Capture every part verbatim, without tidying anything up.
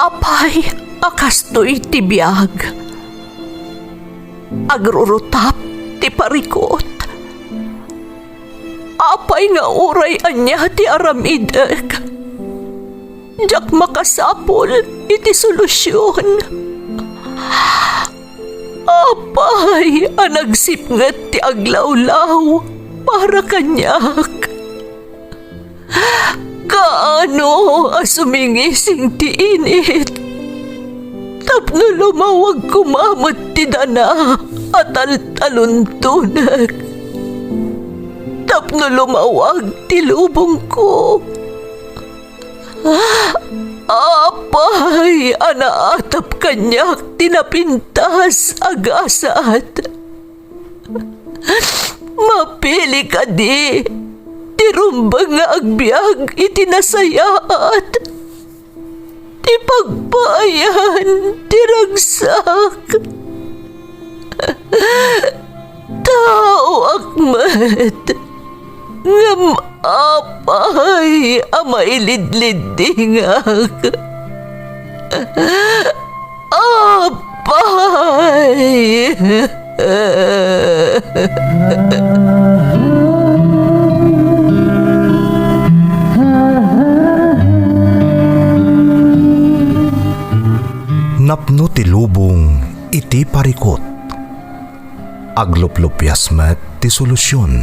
Apay a kastoy ti biag? Agrurutap ti parikut. Apay nga uray ania ti aramidek, diak makasapul iti solusion. Apay a nagsipnget ti aglawlaw para kaniak? Kaano a sumingising ti init tapno lumawag koma met ti dana a taltaluntonek, tapno lumawag ti lubongko? Apay a naatap kaniak ti napintas a gasat? Mapili kadi ti rumbeng nga agbiag iti nasayaat, ti pagpaayan ti ragsak? Taoak met, ngem apay a mailidliddingak? Apay! Napno ti lubong iti parikut. Agluplupias met ti solusion.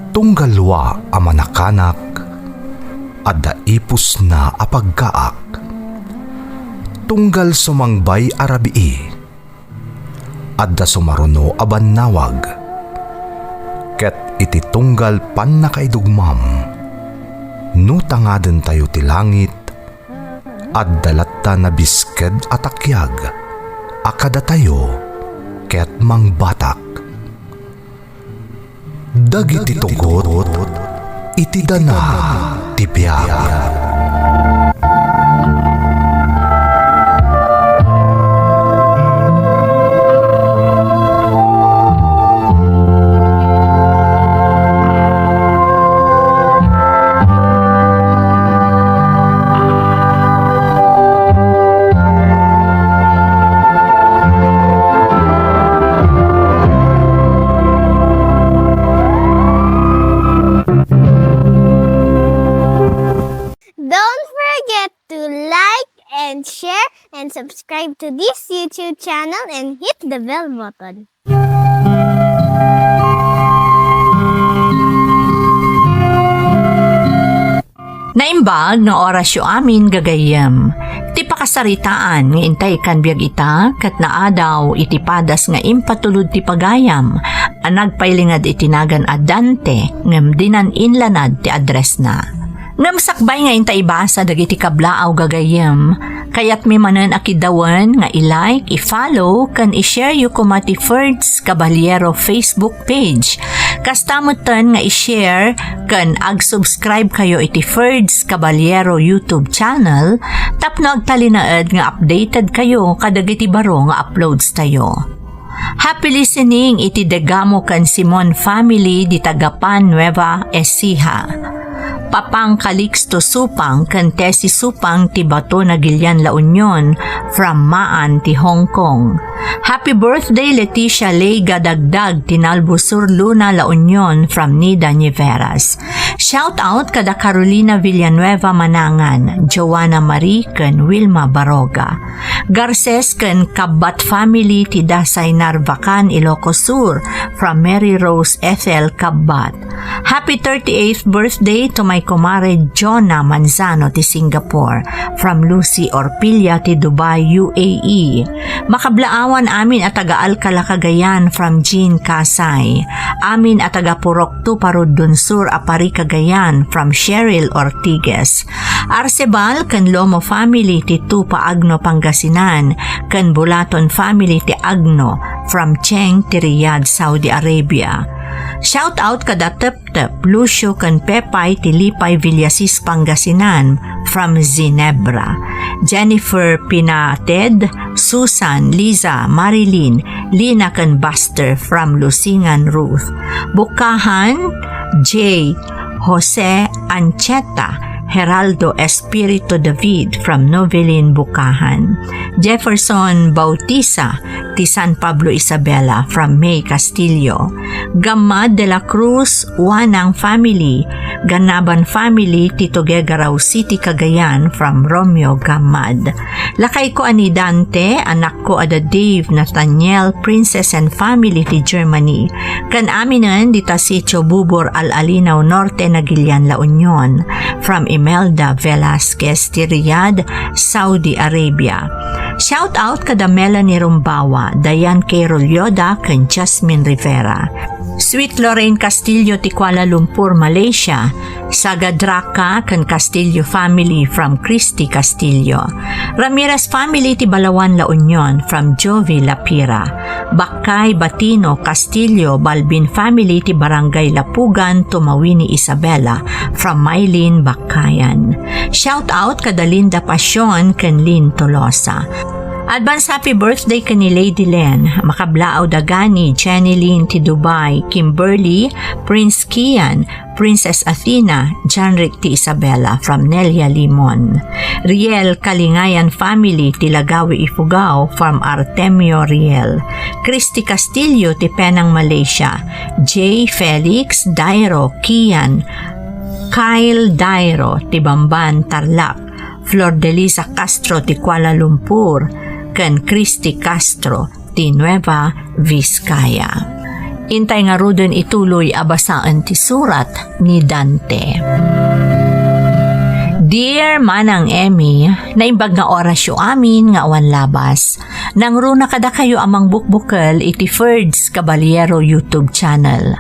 Tunggal wa a manakanak, adda ipusna a pagkaak. Tunggal sumangbay a rabii, adda sumaruno a bannawag. Ket iti tunggal pannakaidugmam, no tangadentayo ti langit, adda latta nabisked a takiag a kadatayo ket mangbatak. Dagiti tugot iti dana ti biag. Don't forget to like and share and subscribe to this YouTube channel and hit the bell button. Naimbag nga orasyo amin, gagayyem. Ti pakasaritaan nga intay kan biag ita ket naadaw iti padas nga impatulod ti pagayam a nagpailinged iti nagan a Dante ngem dinan inlanad ti addressna. Ngem sakbay nga inta ibasa dagiti kablaaw, gagayyem, kayatmi manen a kiddawen nga i-like, i-follow, ken i-share yo koma ti Ferds Caballero Facebook page. Kasta metten nga i-share ken ag-subscribe kayo iti Ferds Caballero YouTube channel tapno agtalinaed nga updated kayo kadagiti baro nga uploads tayo. Happy listening iti Degamo ken Simon family di taga Pan Nueva Ecija. Papang Calixto Supang ken Tessie Supang ti Bato na Gilian, La Union, from Maan ti Hong Kong. Happy birthday, Leticia Leiga Dagdag ti Nalbusor, Luna, La Union, from Nida Niveras. Shout out kada Carolina Villanueva Manangan, Joanna Marie, ken Wilma Baroga. Garces ken Kabbat family ti Dasay, Narvacan, Ilocos Sur, from Mary Rose Ethel Kabbat. Happy thirty-eighth birthday to my kumare Jonna Manzano ti Singapore, from Lucy Orpilla ti Dubai, U A E. Makablaawan amin a taga Alcala, Cagayan, from Jean Casay. Amin a taga Purok Two, Parudon Sur a Pari, Cagayan, from Cheryl Ortiguez. Arcebal ken Lomo family ti Tupa, Agno, Pangasinan, ken Bulaton family ti Agno, from Cheng ti Riyadh, Saudi Arabia. Shout out kada Teptep, Lucio ken Pepay ti Lipay, Villasis, Pangasinan, from Ginebra. Jennifer Pinated, Susan, Liza, Marilyn, Lina ken Buster from Lusingan, Ruth. Bukahan, Jay, Jose Ancheta, Heraldo Espiritu David from Novelin, Bukahan. Jefferson Bautisa ti San Pablo Isabela from May Castillo. Gammad de la Cruz, Wanang family, Ganaban family ti Tuguegarao City, Cagayan from Romeo Gammad. Lakayko a ni Dante, anakko a da Dave, Nathaniel, Princess and family ti Germany. Ken aminen dita Sitio Bubor, Al-Alinao Norte, Nagilian, La Union, from Imelda Velasquez ti Riyadh, Saudi Arabia. Shout out kada Melanie Rumbawa, Diane K. Rolyoda, ken Jasmine Rivera. Sweet Lorraine Castillo ti Kuala Lumpur, Malaysia. Saga Draka ken Castillo family from Christy Castillo. Ramirez family ti Balawan, La Union from Jovi Lapira. Bakkay, Batino, Castillo, Balbin family ti Barangay Lapugan, Tumawini, Isabela from Mylene Bakkayan. Shout out kada Linda Pasion ken Lynn Tolosa. Advance happy birthday ken ni Lady Len, makablaaw da gani, Jenny Lynn ti Dubai, Kimberly, Prince Kian, Princess Athena, Janrick ti Isabela from Nelia Limon. Riel Kalingayan family ti Lagawi, Ifugao from Artemio Riel. Christy Castillo ti Penang, Malaysia. Jay Felix, Dairo, Kian, Kyle Dairo ti Bamban, Tarlac. Flor Delisa Castro ti Kuala Lumpur, ken Christy Castro ti Nueva Vizcaya. Intay ngaruden ituloy a basaen ti surat ni Dante. Dear Manang Emmy, naimbag nga orasyo amin nga awan labas. Nangruna kadakayo a mangbukbukel iti Ferds Caballero YouTube channel.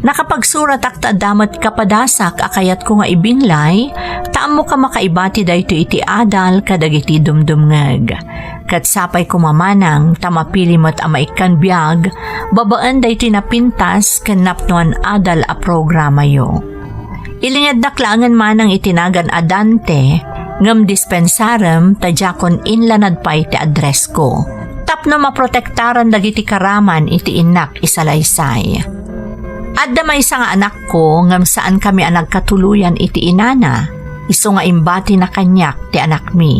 Nakapagsuratak ta adda met kapadasak a kayatko nga ibinglay, ta ammoka makaibati daytoy iti adal kadagiti dumdumngeg. Ket sapay koma manang ta mapili met a maikkan biag babaen daytoy napintas ken napnoan adal a programayo. Ilingednak laengen manang iti nagan a Dante, ngem dispensarem ta diakon inlanad pay ti addressko, tapno maprotektaran dagiti karaman iti innak isalaysay. Adda maysa nga anakko ngem saankami a nagkatuloyan iti inana, isu nga imbatina kaniak ti anakmi.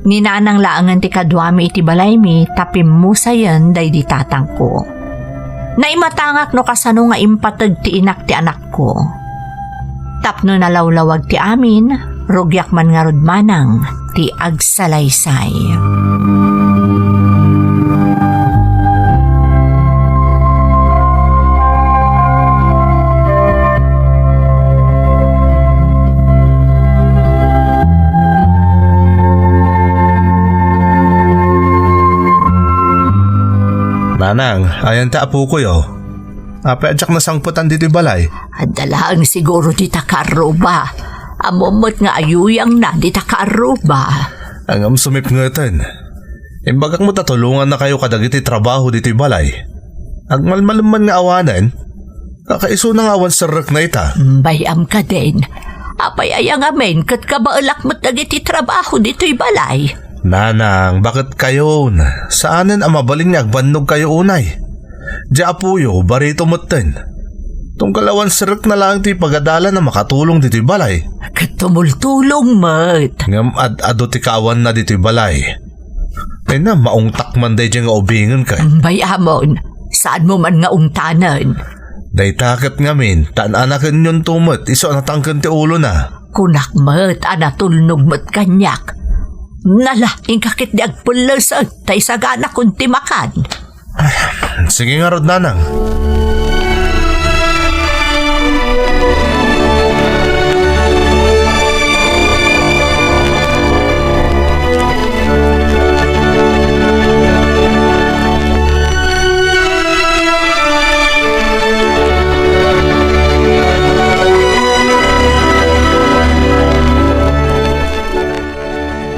Ni nanang laengen ti kaduami iti balaymi ta pimmusayen daydi tatangko. Naimatangak no kasano nga impateg ti inak ti anakko. Tapno nalawlawag ti amin, rugiak man ngarud manang ti agsalaysay. Nanang, ayan ti apokoyo. Apay a diak nasangpetan ditoy balay? Adda laeng siguro dita kaarruba. Ammom met nga ayuyangna dita kaarruba. Ngem sumipngeten. Imbagak met a tulongannakayo kadagiti trabaho ditoy balay. Agmalmalem man nga awanen. Kakaisuna nga awan serrekna ita. Bay-am kadin. Apay aya ngamin ket kabaelak met dagiti trabaho ditoy balay? Nanang, baket kayon? Saanen a mabalin nga agbannogkayo unay. Di apoyo, barito metten. Tunggal awan serrekna laeng ti pagadalan a makatulong ditoy balay. Ket tumultulong met. Ngem ad-adu ti kaawanna ditoy balay. Ay na, maungtak man daydiay nga ubingen kay. Bay-amon, saanmo man nga ungtanen? Dayta ket ngamin, tan-anakenyon to met, isu a natangken ti ulona. Kunak met a natulnog met kaniak. Nala, inka ketdi agpellesen, ta isaganakon ti makan. Sige ngarud, nanang.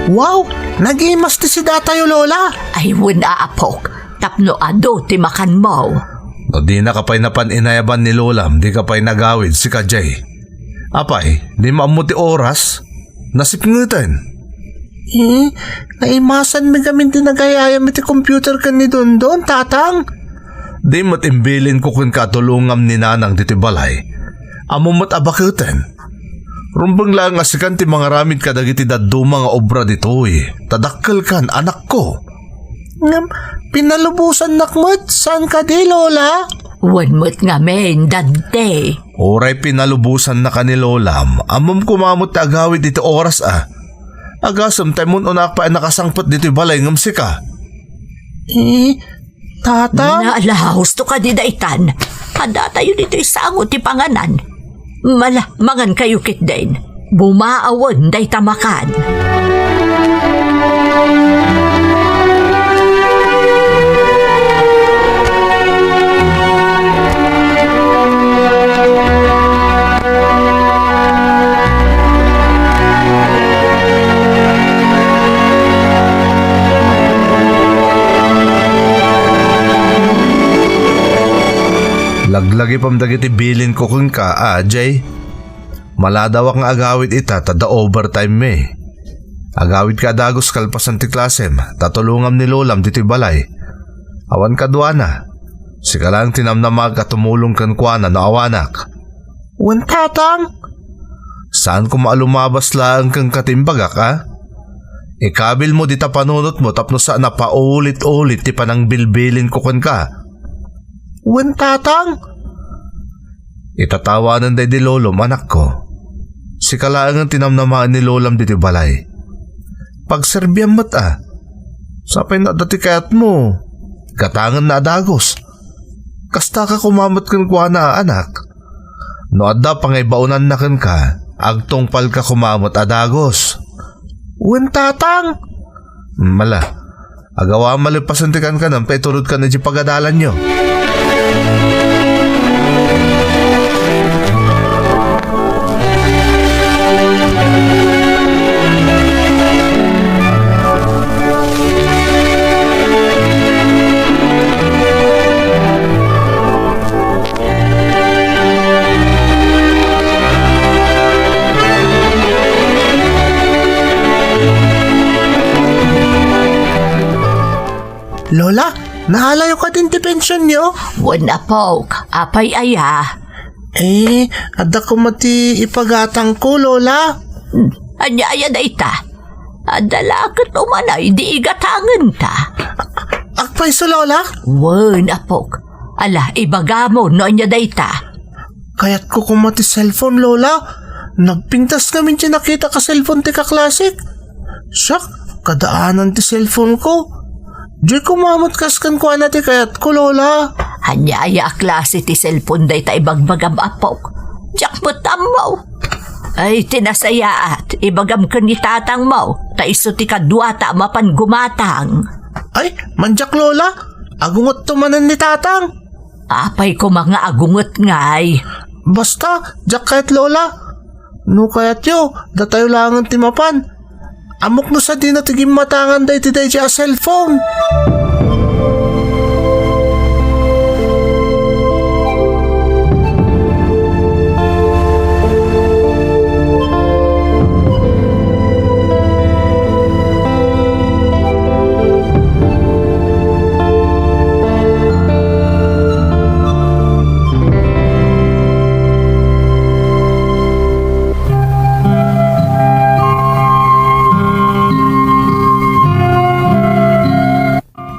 Wow! Nagimas ti sidatayo, Lola! Ay, wen, aapok, tapno adu ti makanmo. No dinaka pay napan inayaban ni Lolam, dika pay nagawid, sika Jay. Apay, dimo ammo ti oras? Nasipngeten. Eh, naimasanmi ngamin ti nagayayam iti computer ken ni Dondon, Tatang. Di met imbilinko kenka a tulongam ni Nanang ditoy balay. Ammom met a baketen. Rumbeng laeng a sikan ti mangaramid kadagiti dadduma nga obra ditoy. Ta dakkelkan, anakko. Ngem, pinalubosannak met, saan kadi, Lola? Wen met ngamin, Dante. Uray pinalubosannaka ni Lolam, ammom koma met ti agawid iti oras a. Agasem ta immun-unaak pay a nakasangpet ditoy balay ngem sika. Eh, Tatang? Nalaos to kadi daytan. Addatayo ditoy sango ti panganan. Mala, mangan kayo ketdin. Bumaawen dayta makan. Laglagipem dagiti bilinko kenka, a, Jay. Maladawak nga agawid ita ta adda overtime mi. Agawidka a dagus kalpasan ti klasem ta tulongam ni Lolam ditoy balay. Awan kaduana. Sika laeng ti namnamaak a tumulong kenkuana no awanak. Wen, Tatang. Saan koma a lumabas laeng kenka ti imbagak, a? Ikabilmo dita panunotmo tapno saan a paulit-ulit ti panangbilbilinko kenka. Wen, Tatang. Itatawanen daydi lolom, anakko. Sika laengen ti namnamaen ni lolam ditoy balay. Pagserbiam met a. Sapay no adda ti kayatmo, gatangenna a dagus. Kastaka koma met kenkuana a anak. No adda pangaibaonanna kenka, agtungpalka koma met a dagus. Wen, Tatang. Mala, agawa malagpasen ti kankanam ta iturodkan idiay pagadalanyo. Lola, naalayo kadin ti pensionyo? Wen, apok. Apay aya? Eh, adda koma ti ipagatangko, Lola. Hmm, ania aya dayta? Adda la ket umanay di igatangenta. Agpayso, Lola? Wen, apok. Ala, ibagamon no ania dayta. Kayatko koma ti cellphone, Lola. Nagpintas ngamin ti nakitak a cellphone ti kaklasik. Siak, kadaanan ti cellphone ko. Diay koma met kas kenkuana ti kayatko, Lola. Ania aya a klase ti cellphone dayta ibagbagam, apok? Diak met ammo. Ay, ti nasayaat, ibagam ken ni tatangmo, ta isu ti kaduata a mapan gumatang. Ay, mandiak, Lola. Agungetto manen ni tatang. Apay koma nga agunget ngay? Basta, diak kayat, Lola. No kayatyo, datayo laengen ti mapan. Ammok no sadino ti gimmatangan daydi daydi a cellphone.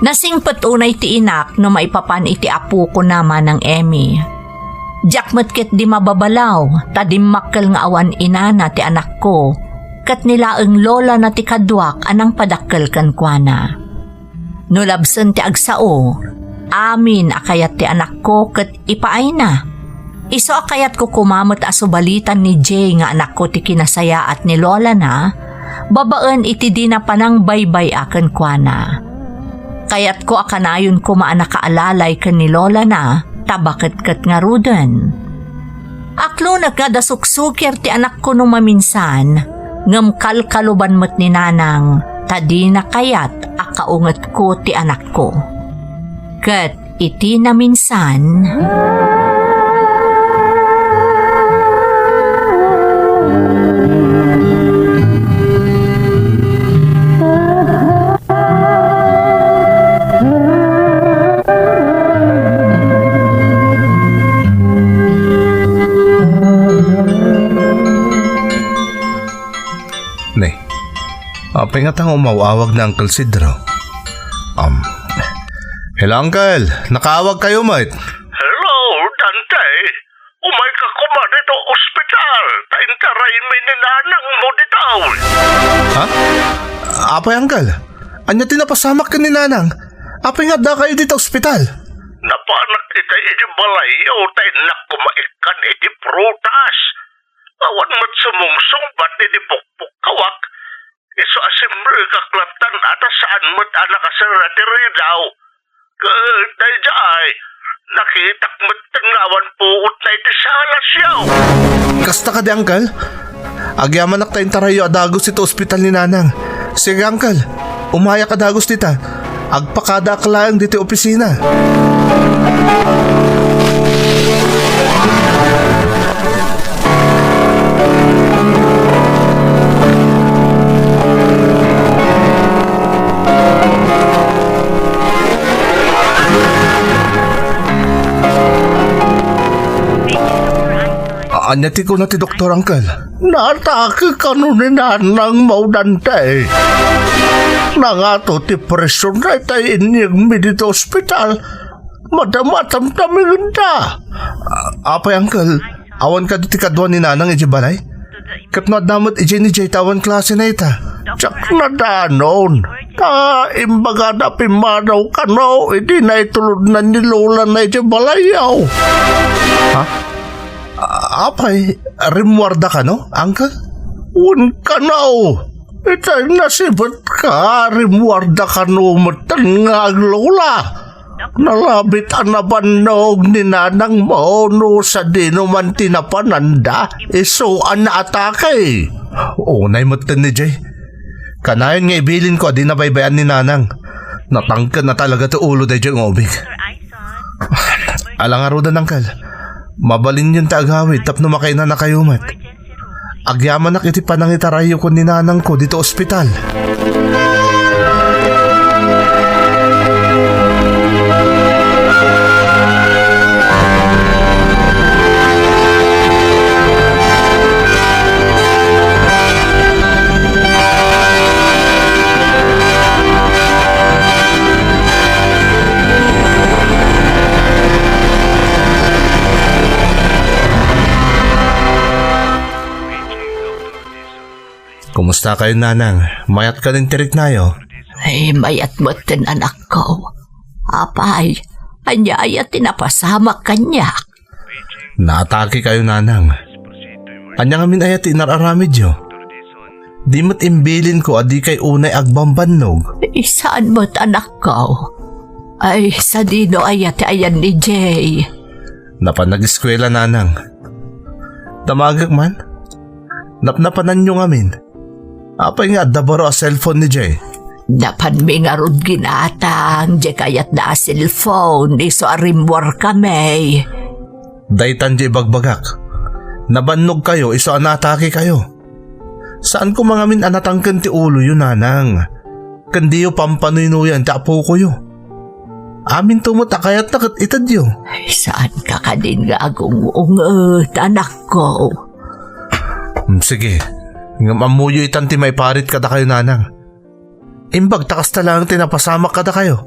Nasingpet unay ti inak no maipapan iti apokona, Manang Emmy. Diak met ketdi mababalaw, ta dimmakkel nga awan inana ti anakko, ket ni laeng lolana ti kaduak a nangpadakkel kenkuana. No labsen ti agsao, amin a kayat ti anakko ket ipaayna. Isu a kayatko koma met a subalitan ni Jay nga anakko ti kinasayaat ni lolana, babaen iti dina panangbaybay-a kenkuana. Kayatko a kanayon koma a nakaalalay ken ni lolana, ta baket ket ngaruden. Aklonek nga adda suksukir ti anakko no maminsan, ngem kalkaluban met ni nanang, ta dina kayat a kaungetko ti anakko. Ket iti naminsan, Ni, apay nga ta nga umaw-awag ni Uncle Sidro? Um, hello, Uncle. Nakaawag kayo met? Hello, Dante. Umay ka koma dito ospital. Ta intaraymi ni nanang mo dito. Ha? Apay, Uncle? Ania ti napasamak ken ni nanang? Apay nga adda kayo dito ospital? Napanak ita iti balay, o ta innak koma ikkan iti prutas. Awan met sumungsungbat iti pukpukkawak. Isu a simrekak lattan a ta saan met a nakasara ti ridaw. Ket daydiay, nakitak met nga awan puot na iti salasyo. Kasta kadi, Uncle? Agyamanak ta intarayyo a dagus iti ospital ni Nanang. Sige, Uncle. Umayak a dagus dita. Agpakadaak laeng ditoy opisina. Ania ti kuna ti doktor, Uncle? Naatake kano ni Nanang mo, Dante. Nangato ti presyonna ita inyegmi ditoy ospital. Madamatam ta mingenda. A-, apay, Uncle, awan kadi ti kadua ni Nanang idiay balay? Ket no adda met idiay ni Jay ta awan klasena ita? Diak nadanon. Ta imbagada pimmanaw kano idi naitulodna ni Lolana idiay balayyo. Ha? A-, apay, rimmuarda kano, Uncle? Wen kano. Itay nasibetka, rimmuarda kano metten nga aglola. Nalabit a nabannog ni Nanang mo no sadino man ti napananda, isu a naatake. Unay metten ni Jay. Kanayon nga ibilinko a di nabaybayan ni Nanang. Natangken a talaga ti ulo daydiay nga ubing. Ala ngaruden, Uncle. Mabalinyon ti agawid tapno makainanakayo met. Agyamanak iti panangitarayyo ken ni Nanangko ditoy ospital. Kumusta kayo, Nanang? Mayat kadi ti riknayo? Ay, mayat metten, anakko. Apay, ania aya ti napasamak kaniak? Naatake kayo, Nanang. Ania ngamin aya ti inar-aramidyo? Di met imbilinko a dikay unay agbambannog. Ay, saan met, anakko? Ay, sadino aya ti ayan ni Jay? Napan nag-eskwela, Nanang. Damagek man. Napnapananyo ngamin. Apay nga adda baro a cellphone ni Jay? Napanmi ngarud ginatang diay kayatna a cellphone, isu a rimmuarkami. Daytan diay ibagbagak. Nabannog kayo, isu a naatake kayo. Saan koma ngamin a natangken ti uloyo, Nanang. Ken diyo pampanuynuyan ti apokoyo. Aminto met a kayatna ket itedyo. Ay, saan ka kadin nga agung-unget, anakko? Mm, sige. Ngem ammoyo itan ti maiparit kadakayo, Nanang. Imbag ta kasta laeng ti napasamak kadakayo.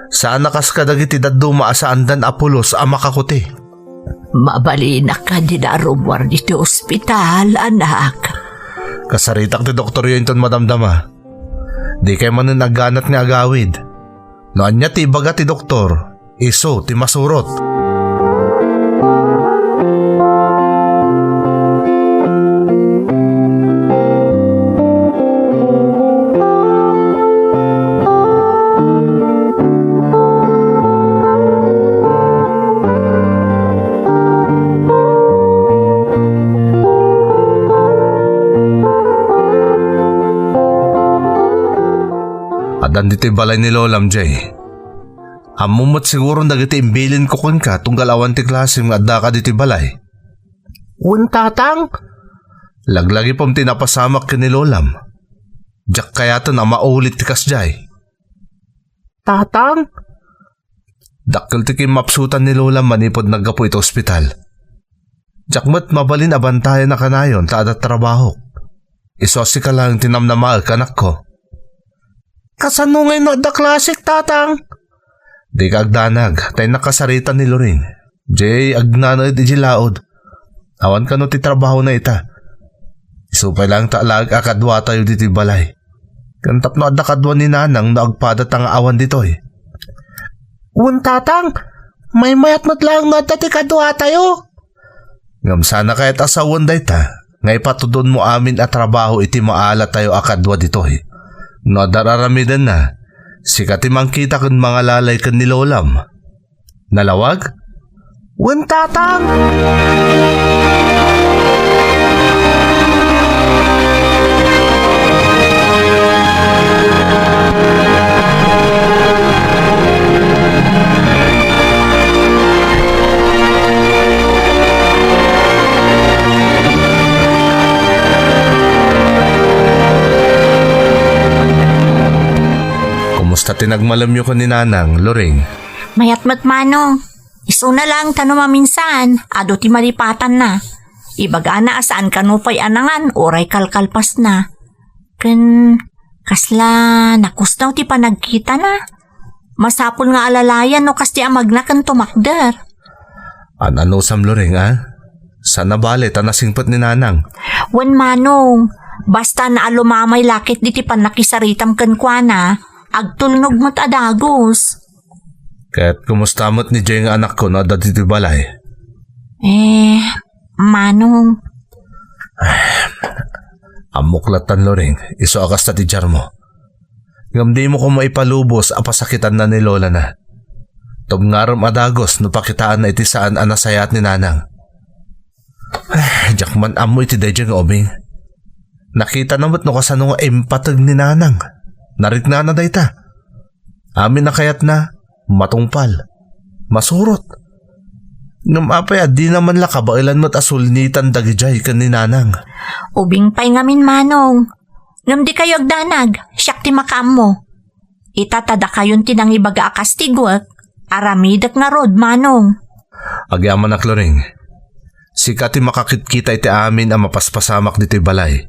Saan a kas kadagiti dadduma a saandan a pulos a makakuti. Mabalinak kadi a rummuar ditoy ospital, anak. Kasaritak ti doktoryo inton madamdama. Dikay manen agganat nga agawid. No ania ti ibaga ti doktor, isu ti masurot. Addan ditoy balay ni Lolam, Jay. Ammom met siguron dagiti imbilinko kenka tunggal awan ti klasem nga addaka ditoy balay. Wen, Tatang? Laglagipem ti napasamak ken ni Lolam. Diak kayaten a maulit ti kasdiay. Tatang? Dakkel ti kimmapsutan ni Lolam manipud naggapu iti ospital. Diak met mabalin a bantayan a kanayon ta adda trabahok. Isu a sika laeng ti namnamaek, anakko. Kasano ngay no adda klasik, Tatang? Dika agdanag, ta innak kasaritan ni Loring. Jay, agnanaed idiay laud. Awan kano ti trabahona ita. Isu pay laeng ta alaek a kaduatayo ditoy balay. Ken tapno adda kadua ni Nanang no agpadata nga awan ditoy. Wen, Tatang, maymayat met laeng no adda ti kaduatayo. Ngem saan a kayat a sawen dayta, nga ipatudonmo amin a trabaho iti maalatayo a kadua ditoy. No adda ar-aramidenna, sika ti mangkita ken mangalalay ken ni lolam. Nalawag? Wen, Tatang! Kumusta ti nagmalemyo ken ni Nanang, Loring? Mayat met, Manong. Isuna laeng ta no maminsan, adu ti malipatanna. Ibagana a saan kano pay a nangan uray kalkalpasna. Ken kasla nakusnaw ti panagkitana. Masapul nga alalayan no kasdi a magna ken tumakder. An-anusam, Loring, a? Saan a bale ta nasingpet ni Nanang. Wen, Manong, basta naalumamay lakit diti pannakisaritam kenkuana, agtulnog met a dagus. Ket kumusta met ni Jay nga anakko no adda ditoy balay? Eh, Manong. Ammok lattan, Loring, isu a kasta ti diarmo. Ngem dimo koma ipalubos a pasakitanna ni lolana. Tubngarem a dagus no pakitaanna iti saan a nasayaat ni Nanang. Diak man ammo iti daydiay nga ubing. Nakitana met no kasano nga impateg ni Nanang. Nariknana dayta. Amin a kayatna, matungpal, masurot. Ngem apay a dina man la kabaelan met a sulnitan dagidiay ken ni Nanang? Ubing pay ngamin, Manong. Ngem dikayo agdanag, siak ti makaammo. Ita ta dakayon ti nangibaga a kastiguek, aramidek ngarud, Manong. Agyamanak, Loring. Sika ti makakitkita iti amin a mapaspasamak ditoy balay.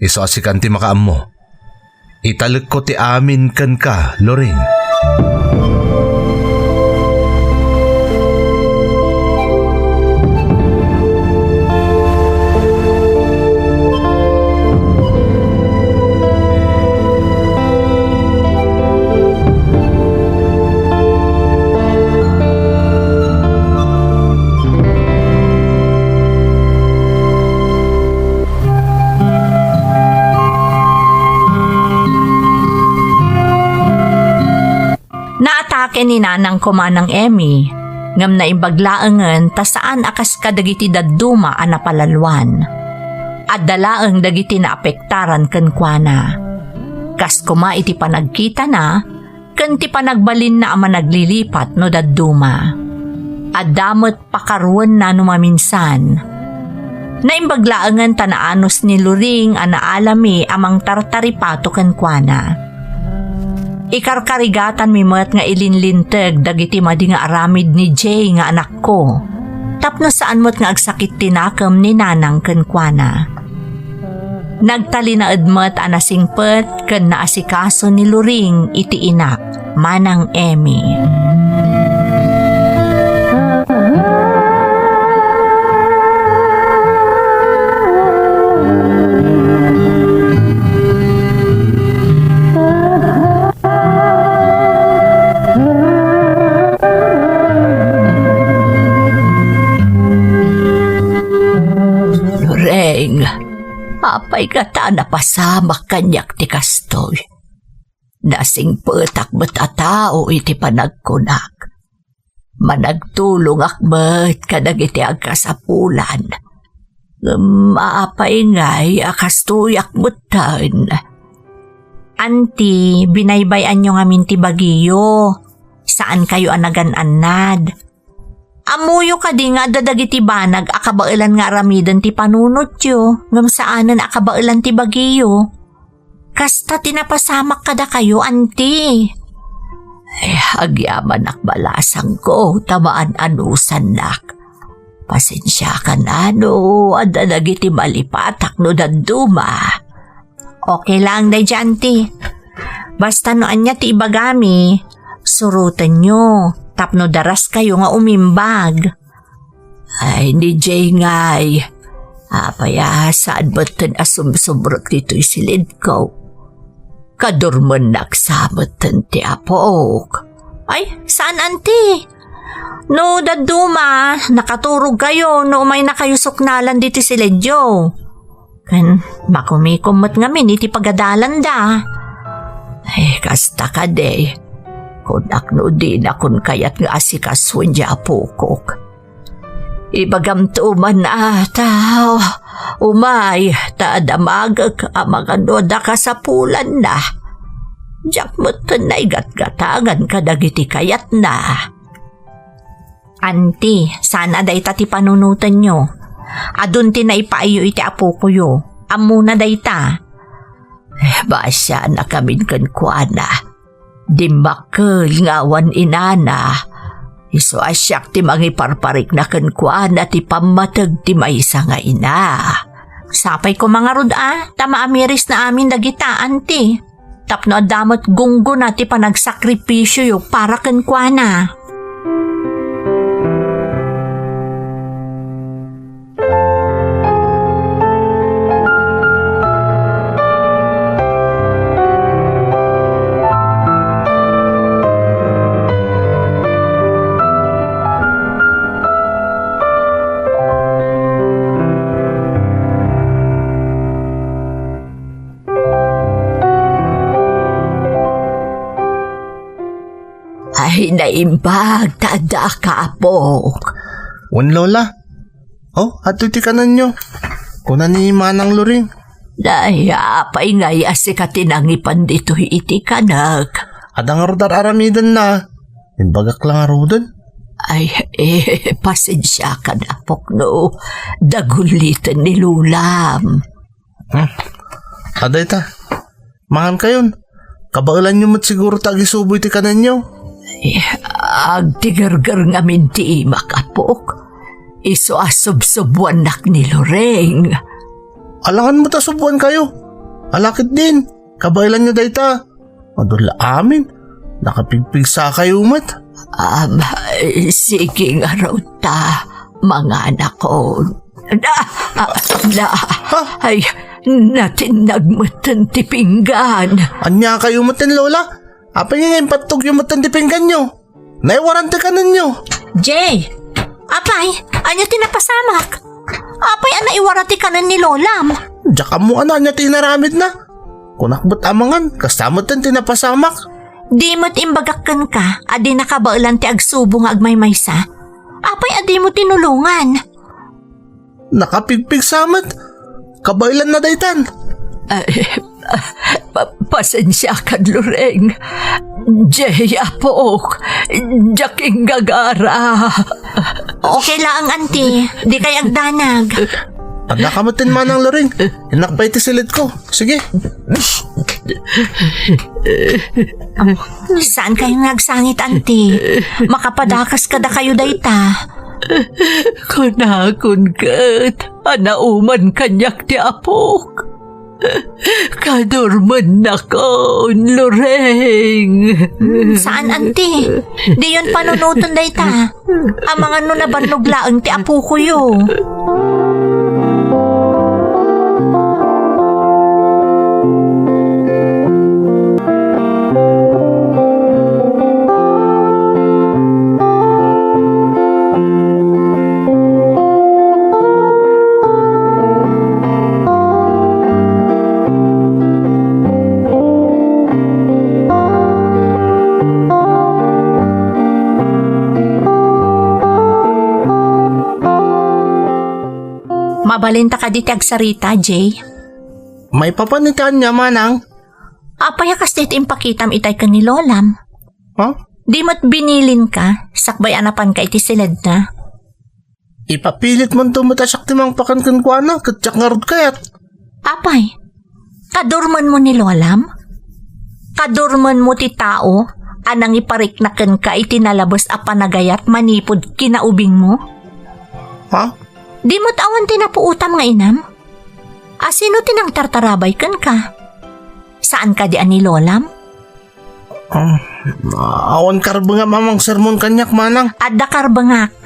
Isu a sikan ti makaammo. Italekko ti amin kenka, Loring. Naatake ni Nanang koma Nang Emmy, ngem naimbag laengen ta saan a kas kadagiti dadduma a napalaloan. Adda laeng dagiti naapektaran kenkuana. Kas koma iti panagkitana, ken ti panagbalinna a managlilipat no dadduma. Adda met pakaruenna no maminsan. Naimbag laengen ta naanus ni Loring a naalami a mangtartaripato kenkuana. Ikarkarigatanmi met nga ilinlinteg dagiti madi nga aramid ni Jay nga anakko tapno saan met nga agsakit ti nakem ni Nanang kenkuana. Nagtalinaed met a nasingpet ken naasikaso ni Loring iti inak, Manang Emmy. Loring, apay ngata a napasamak kaniak ti kastoy? Nasingpetak met a tao iti panagkunak. Managtulongak met kadagiti agkasapulan. Ngem apay ngay a kastoyak metten? Anti, binaybay-anyo ngamin ti bagiyo. Saankayo a nagan-annad. Ammoyo kadi nga adda dagiti banag a kabaelan nga aramiden ti panunotyo, ngem saanen a kabaelan ti bagiyo? Kasta ti napasamak kadakayo, anti. Eh, agyamanak balasangko ta maan-anusannak. Pasensiakan no adda dagiti malipatak no dadduma. Okay lang daydiay, Auntie. Basta no ania ti ibagami, surotenyo tapno daraskayo nga umimbag. Ay, ni Jay ngay, apay a saan metten a sumsubrek ditoy silidko? Kadurmennak sa metten ti apok. Ay, saan, Auntie? No dadduma, nakaturogkayo no umaynakayo suknalan ditoy silidyo. Ken makumikom met ngamin iti pagadalanda. Ay, kasta kadi. Kunak no dinakon kayat nga asikasuen ti apokok. Ibagamto man a, tao, umay, ta damagek a mangano da kasapulanna. Diak metten naigatgatagan kadagiti kayatna. Auntie, saan a dayta ti panunotenyo. Adun ti naipaayyo iti apokoyo. Ammona dayta. Eh, basianakamin kenkuana. Dimmakkel nga awan inana. Isu a siak ti mangiparparikna kenkuana ti pammateg ti maysa nga ina. Sapay koma ngarud a, ta maamirisna amin dagita, Auntie. Tapno adda met gunggona ti panagsakripisioyo para kenkuana. Ay, naimbag ta adda ka, apok. Wen, Lola. Oh, adtoy ti kanenyo. Kuna ni Manang Loring. Nay, apay ngay a sika ti nangipan ditoy iti kanek? Adda ngarud ar-aramidenna. Imbagak la ngaruden. Ay, eh, pasensiakan, apok, no daguliten ni Lolam. Hmm. Adda ita. Mangankayon. Kabaelanyo met siguro ta agisubo iti kanenyo. Eh, agtigerger ngamin ti imak, apok. Isu a subsubuannak ni Loring. Alangan met a subuankayo. Ala ketdin. Kabaelanyo dayta. Adu la amin. Nakapigpigsakayo met. Am, sige ngarud ta, manganakon. Da, ah, da. Ha? Ay, natinnag metten ti pinggan. Ania kayo metten, Lola? Apay nga impattogyo metten ti pingganyo? Naiwaran ti kanenyo. Jay, apay, ania ti napasamak? Apay a naiwara ti kanen ni Lolam? Diak ammo a no ania ti inaramidna. Kunak met a mangan, kasta metten ti napasamak. Di met imbagak kenka a di nakabaelan ti agsubo nga agmaymaysa. Apay a dimo tinulongan? Nakapigpigsa met. Kabaelanna daytan. Ay, pa-, pasensiakan, Loring. Jay, apok, diak inggagara. Okay laeng, Auntie. Dikay agdanag. Adda ka metten, Manang Loring. Innak pay ti silidko. Sige. Saan kayo nga agsangit, Auntie? Makapadakas kadakayo dayta. Kunakon ket a nauman kaniak ti apok. Kadurmennakon, Loring. Hmm, saan, Auntie? Diyon panunoten dayta. Amangan no nabannog laeng ti apokoyo. Mabalinta kadi ti agsarita, Jay? Maipapan iti ania, Manang? Apay a kasdi ti impakitam itay ken ni Lolam? Ha? Di met binilinka, sakbay a napanka iti siledna? Ipapilit manto met a siak ti mangpakan kenkuana, ket diak ngarud kayat. Apay, kadurmenmo ni Lolam? Kadurmenmo ti tao a nangiparikna kenka iti nalabes a panagayat manipud kinaubingmo? Ha? Di met awan ti napuotam nga inam? A sino ti nangtartarabay kenka? Saan kadi a ni lolam? Ah, awan karbengam a mangsermon kaniak, manang. Adda karbengak.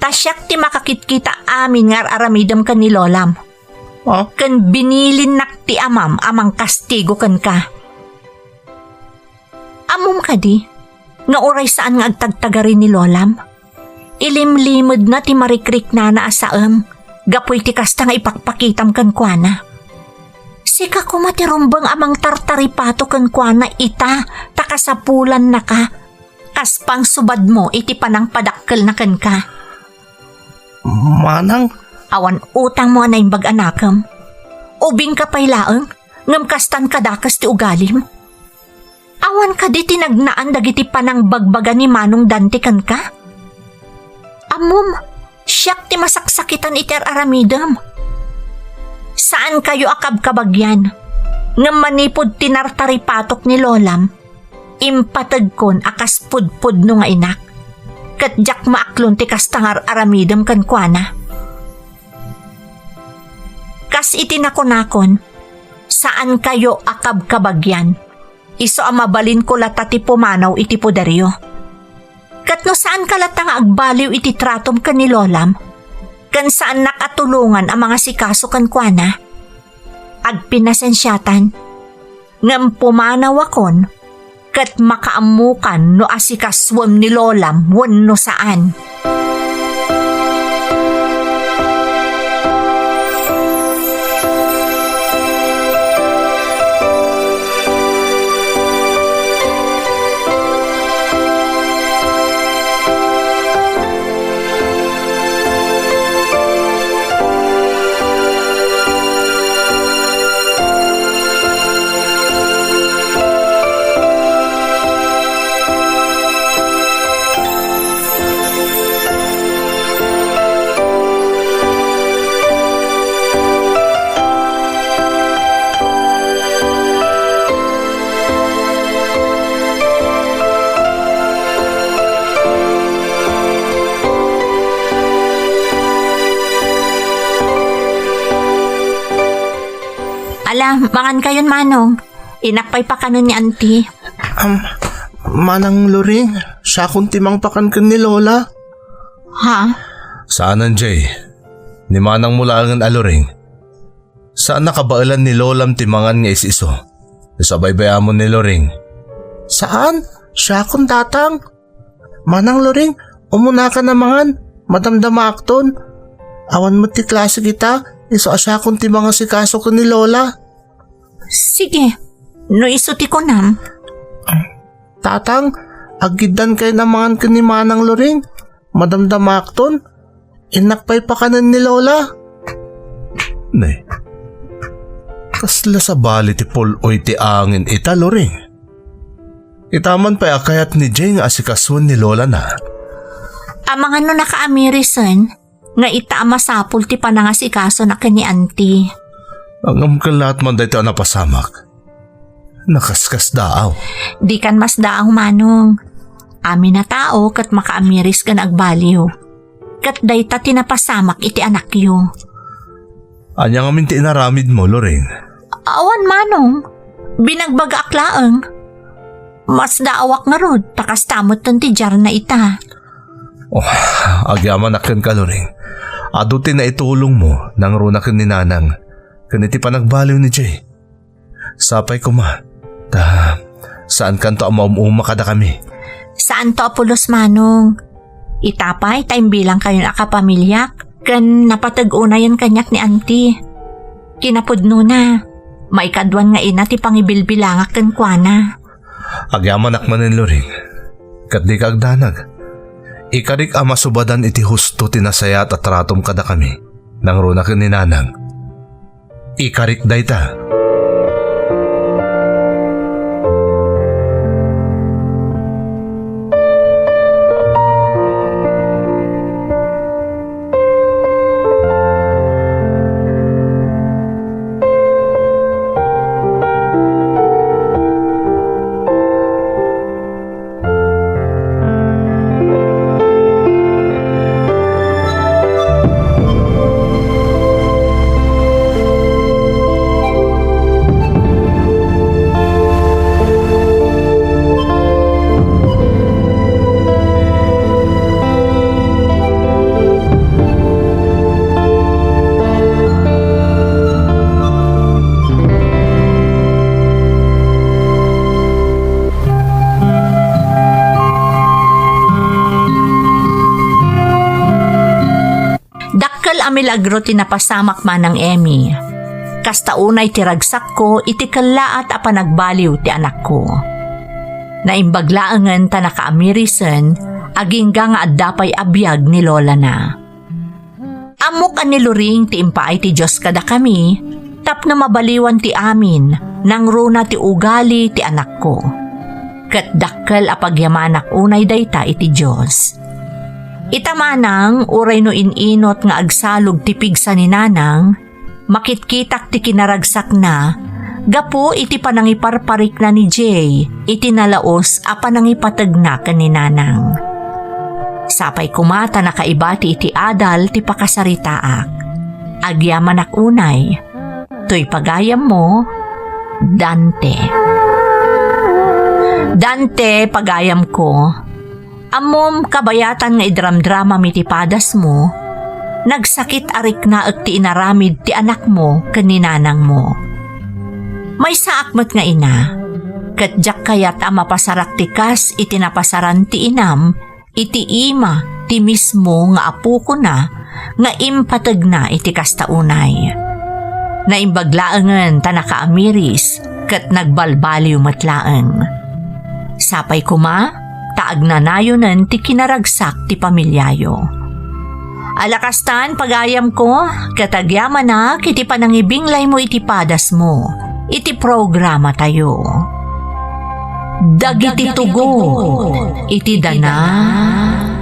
Ta siak ti makakitkita amin nga ar-aramidem ken ni lolam. Ah? Ken binilinnak ti amam a mangkastigo kenka. Ammom kadi nga uray saan nga agtagtagari ni lolam? Ilimlimedna ti marikriknana a saem gapu iti kasta nga ipakpakitam kenkuana. Sika koma ti rumbeng a mangtartaripato kenkuana ita ta kasapulannaka kas pangsubadmo iti panangpadakkelna kenka. Manang? Awan utangmo a naimbag a nakem. Ubingka pay laeng, ngem kastan kadakes ti ugalim. Awan kadi ti nagnaan dagiti panangbagbaga ni Manong Dante kenka? Ammom, siak ti masaksakitan iti ar-aramidem. Saankayo a kabkabagian, ngem manipud tinartaripatok ni lolam, impategkon a kas pudpudno nga inak, ket diak maaklon ti kasta nga ar-aramidem kenkuana. Kas iti nakunakon, saankayo a kabkabagian. Isu a mabalinko latta ti pumanaw iti poderyo. Ket no saanka latta nga agbaliw iti tratom ken ni lolam, ken saannak a tulongan a mangasikaso kenkuana, agpinasensiatan, ngem pumanawakon ket makaammokan no asikasuem ni lolam wenno saan. Ala, mangan kayon, Manong. Inak pay pakanen ni Auntie. Am, Manang Loring, siakon ti mangpakan ken ni Lola. Ha? Saanen, Jay. Ni manangmo laengen a Loring. Saan a kabaelan ni Lolam ti mangan nga is-isu. Isu a baybay-amon ni Loring. Saan? Siakon, Tatang. Manang Loring, umunaka a mangan. Madamdamaakton. Awan met ti klase kita, isu a siakon ti mangasikaso ken ni Lola. Sige, no isu ti kunam. Tatang, aggiddan kayo a mangan ken ni Manang Loring. Madamdamaakton. Innak pay pakanen ni Lola. Ne, kasla sabali ti pul-oy ti angin ita, Loring. Itaman pay a kayat ni Jay nga asikasuen ni Lola na. Amangan no nakaamirisan nga ita a masapul ti panangasikasona ken ni Auntie. Ngem ket laat man daytoy a napasamak. Nakaskasdaaw. Dikan masdaaw, Manong. Amin a tao ket makaamiris ken agbaliw. Ket dayta ti napasamak iti anakyo. Ania ngamin ti inaramidmo, Loring? Awan, Manong. Binagbagaak laeng. Masdaawak ngarud, ta kasta metten ti diarna ita. Oh, agyamanak kenka, Loring. Adu ti naitulongmo, nangruna ken ni Nanang, ken iti panagbaliw ni Jay. Sapay koma, ta saankanto a maum-uma kadakami. Saanto a pulos, Manong. Ita pay ta imbilangkayon a kapamiliak, ken napateg unayen kaniak ni Auntie. Kinapudnona, maikaduan nga ina ti pangibilbilangak kenkuana. Agyamanak manen, Loring. Ket dika agdanag. Ikarik a masubadan iti husto ti nasayaat a tratom kadakami, nangruna ken ni Nanang. Ikarik dayta. milagro ti napasamak, Manang Emmy. Kasta unay ti ragsakko iti kellaat a panagbaliw ti anakko. Naimbag laengen ta nakaamirisen, agingga nga adda pay a biag ni lolana. Ammok a niluring ti impaay ti Dios kadakami tapno mabaliwan ti amin, nangruna ti ugali ti anakko. Ket dakkel a pagyamanak unay dayta iti Dios. Ita manang, uray no in-inot nga agsalog ti pigsa ni Nanang, makitkitak ti kinaragsakna gapu iti panangiparparikna ni Jay iti nalaus a panangipategna ken ni Nanang. Sapay koma ta nakaibati iti adal ti pakasaritaak. Agyamanak unay. Toy pagayammo, Dante. Dante, pagayamko, ammom, kabayatan nga idramdramam iti padasmo, nagsakit a riknaek ti inaramid ti anakmo ken ni nanangmo. Maysaak met nga ina, ket diak kayat a mapasarak ti kas iti napasaran ti inam iti ima ti mismo nga apokona nga impategna iti kasta unay. Naimbag laengen ta nakaamiris ket nagbalbaliw met laeng. Sapay koma ta agnanayonen ti kinaragsak ti pamiliayo. Ala kastan, pagayamko, ket agyamanak iti panangibinglaymo iti padasmo iti programatayo. Dagiti tugot iti dana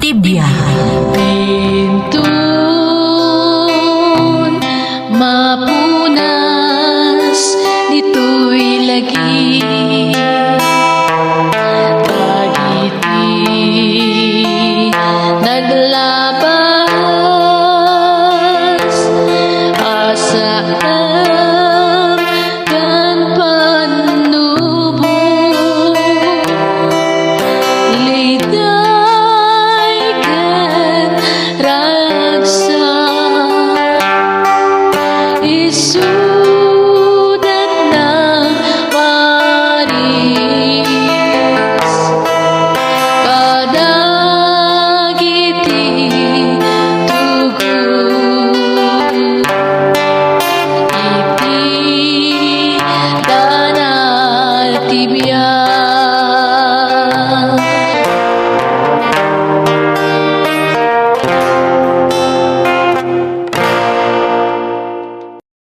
ti biag. Pintun mapunas ditoy lagi. Dagiti naglabas a saem ken pannubo, liday ken ragsak, isudat nagparis kadagiti tugot iti dana ti biag.